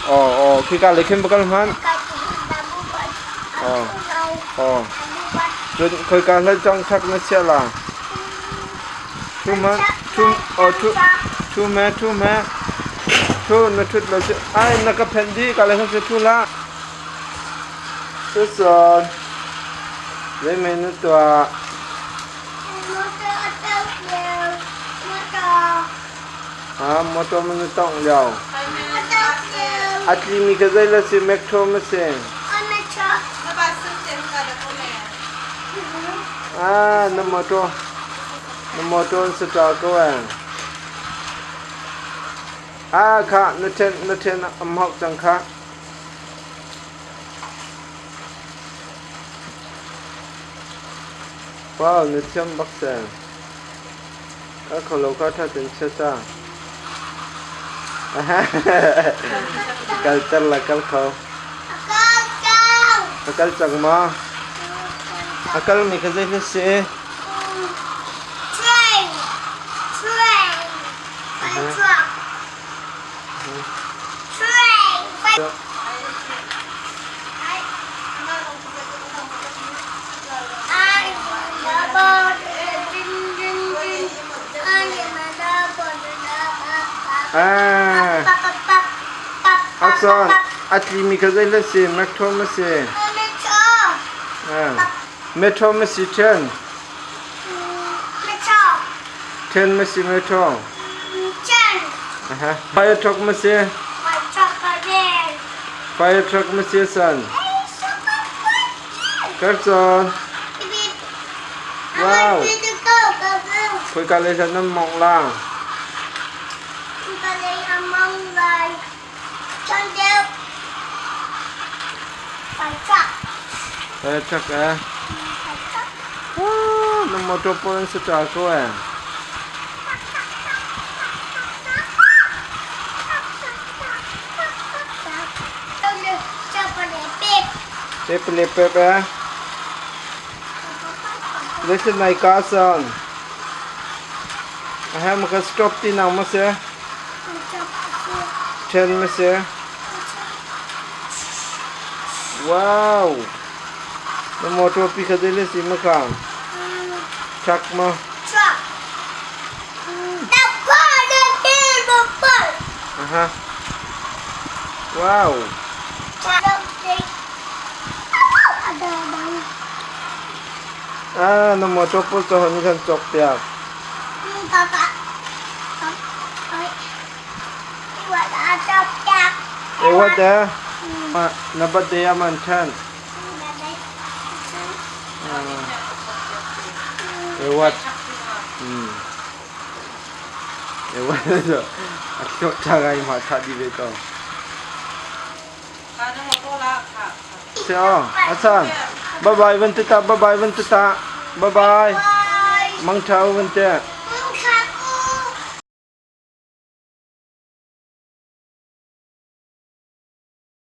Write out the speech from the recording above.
Aw aw khika lei khin va kal hmanh. Aw aw cun khoika hlei cang ṭhak na chiah la. Ṭhu hmanh ṭhu aw ṭhu ṭhu hme ṭhu hme ṭhu na ṭhut lo cu ai na ka phenh dih ka lei khan si ṭhu hlah. Cucun zeimei na tuah? Motor man na tongh lio. A tlimi kha zei le si metro ma si? Ah, na motor na motor an si ṭa ko eh. Ah, kha na ṭhen na ṭhen am hauh cang kha. Wow, na thiam bak seh. Ka kho lo kha ṭha tein chia ca. Kalter la kal kho. A kal cang maw? A kalmi kha zei hla si? Train, train, truck, train. A caan a tlimi kha zei hla si? Metro ma si? Metro ma si ṭhen? Ṭhen ma si metro? Fire truck ma si? Fire truck ma si san? Karcon. Wow. Khoika lei hlan nan mongh la? Fire truck eh? Wow, na motor pawl an si ṭa ko eh. Pep le pep eh. Listen my cousin. I have maka stop ti nang ma se. Ten ma se. Wow. Na motor pi kha dele si ma ka. Truck ma. Truck. Aha. Wow. Ah, na motor pawl cu ho nih kan cawk piak? Eh, what the? Na birthday ah man ṭhan. Eh, what? Hmm. Eh, what? A thluak ṭha ngai ma ṭha dih ve ko. Sio, asan. Bye bye van te ta, bye bye van te ta. Bye bye. Mang ṭha u van te.